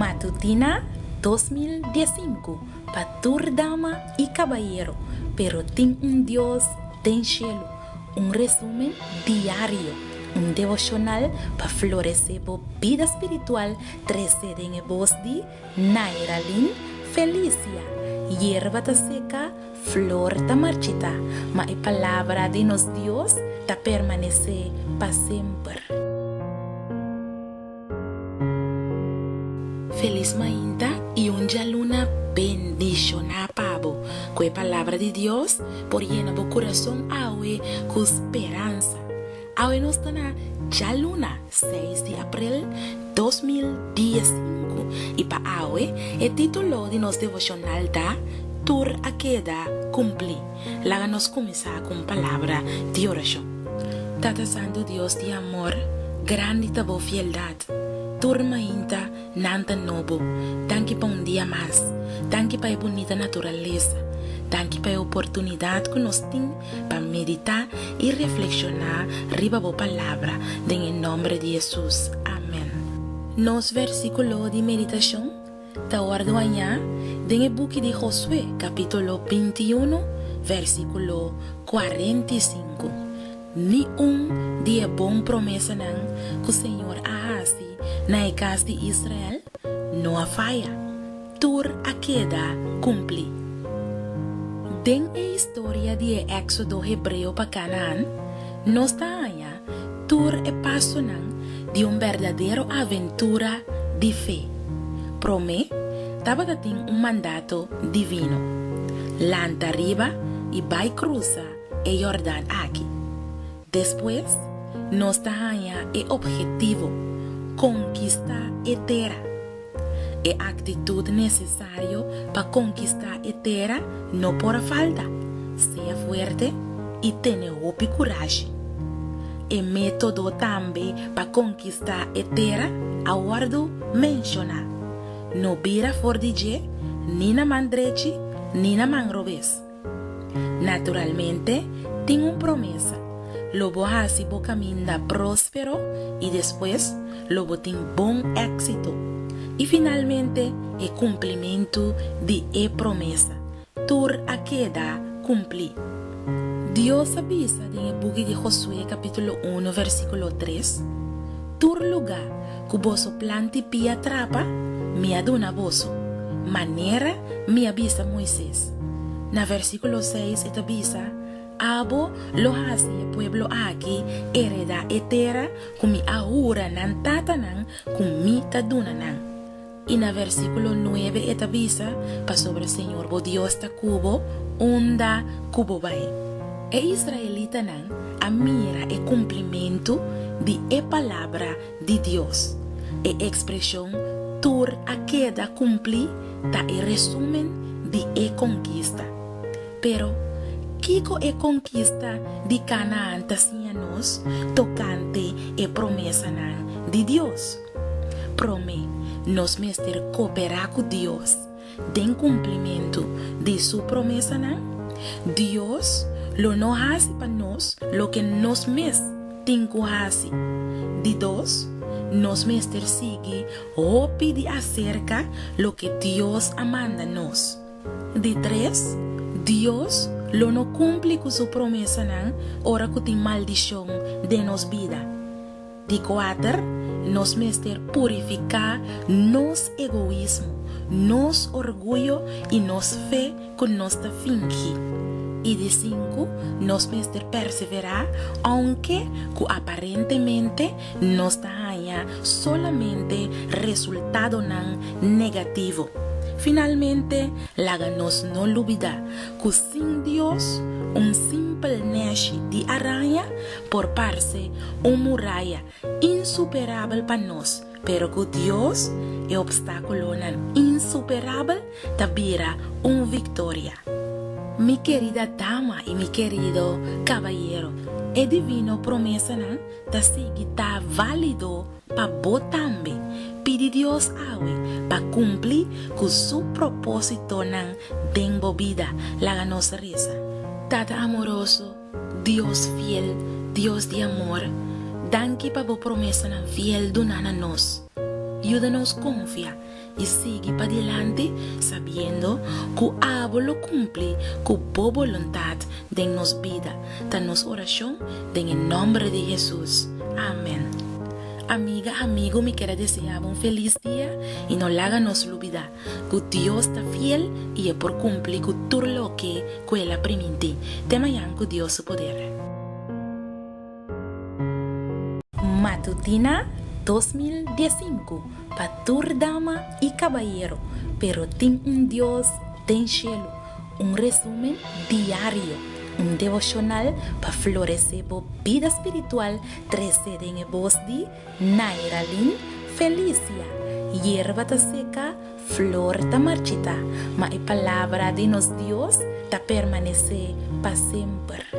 Matutina 2015 pa tur dama i kabayero, pero tin un Dios den shelu. Un resumen diario, un devoshonal pa floresé bo bida spiritual trese den e bos di Nairalyn Felicia. Yerba ta seka, flor ta marchitá, ma e palabra di nos Dios ta permanesé pa semper. Felis mainta i un djaluna bendishoná pa bo. Ku e Palabra di Dios por yena bo kurason awe ku speransa. Awe nos ta na djaluna seis di aprel 2015 i pa awe e título di nos devoshonal ta Tur a keda kumplí. Laga nos kuminsá ku un palabra di orashon. Tata Santu Dios di amor, grandi ta bo fieldat. Tur mainta nan ta nobo. Danki pa un dia mas. Danki pa e bunita naturalesa. Danki pa e oportunidat ku nos tin pa meditá i reflekshoná riba bo Palabra, den e nòmber di Hesus. Amèn. Nos versíkulo di meditashon ta wòrdu hañá den e buki di Josué, kapítulo 21, versíkulo 45. Ni un di e bon promesanan ku Señor a hasi na e kas di Israel no a faya. Tur a keda kumplí. Den e historia di e éksodo hebreo pa Kanaan, nos ta haña tur e pasonan di un berdadero aventura di fe. Promé, tabata tin un mandato divino, Lanta riba i bai krusa e Yordan aki. Despues, nos ta haña e ophetivo, konkistá e tera. E aktitut nesesario pa konkistá e tera no por a falta, sea fuerte i tene hopi kurashi. E método tambe pa konkistá e tera a wòrdu menshoná, No bira for di dje ni na man drechi ni na man robes. Naturalmente, tin un promesa, Lo bo hasi bo kaminda próspero i despues lo bo tin bon éksito. I finalmente, e kumplimentu di e promesa tur a keda kumplí. Dios a bisa den e buki di Josué kapítulo uno versíkulo tres, Tur lugá ku boso planti pia trapa, mi a duna boso, manera mi a bisa Moises. Na versíkulo seis e ta bisa, Abo lo hasi e pueblo aki heredá e tera ku mi a hura nan tatanan ku mi ta duna nan. I na versíkulo nuebe e ta bisa, Pasobra señor bo Dios ta ku bo unda ku bo bai. E israelitanan a mira e kumplimentu di e palabra di Dios. E ekspreshon tur a keda kumplí ta e resúmen di e konkista. Pero, kiko e konkista di Kanaan ta siña nos tokante e promesanan di Dios? Promé, nos mester koperá ku Dios den kumplimentu di su promesanan. Dios lo no hasi pa nos loke nos mes tin ku hasi. Di dos, nos mester sigui hopi di aserka loke Dios a manda nos. Di tres, Dios lo no kumpli ku su promesanan ora ku tin maldishon den nos bida. Di kuater, nos mester purifiká nos egoismo, nos orguyo i nos fe ku nos ta fingi. I di sinku, nos mester perseverá ounke ku aparentemente nos ta haña solamente resultadonan negativo. Finalmente, laga nos no lubidá ku sin Dios, un simpel nèshi di araña por parse un muraya insuperabel pa nos, pero ku Dios, e opstákulonan insuperabel ta bira un viktoria. Mi kerida dama i mi kerido kabayero, e divino promesanan ta sigui ta válido pa bo tambe. Pidi Dios awe pa kumpli ku su propósitonan den bo bida. Laga nos resa. Tata amoroso, Dios fiel, Dios di amor, danki pa bo promesanan fiel duná na nos. Yuda nos konfia i sigui padilanti sabiendo ku abo lo kumpli ku bo boluntat den nos bida. Ta nos orashon den e nòmber di Hesus. Amen. Amiga, amigo mi kier a desea bo un felis dia i no laga nos lubida ku Dios ta fiel i e por kumpli ku tur loke ku el a primintí. Te mañan ku Dios su poder. Matutina 2015 pa tur dama i kabayero, pero tin un Dios den shelu, un resumen diario, un devoshonal pa floresé bo bida spiritual trese den e bos di Nairalyn Felicia. Yerba ta seka, flor ta marchitá, ma e palabra di nos Dios ta permanesé pa semper.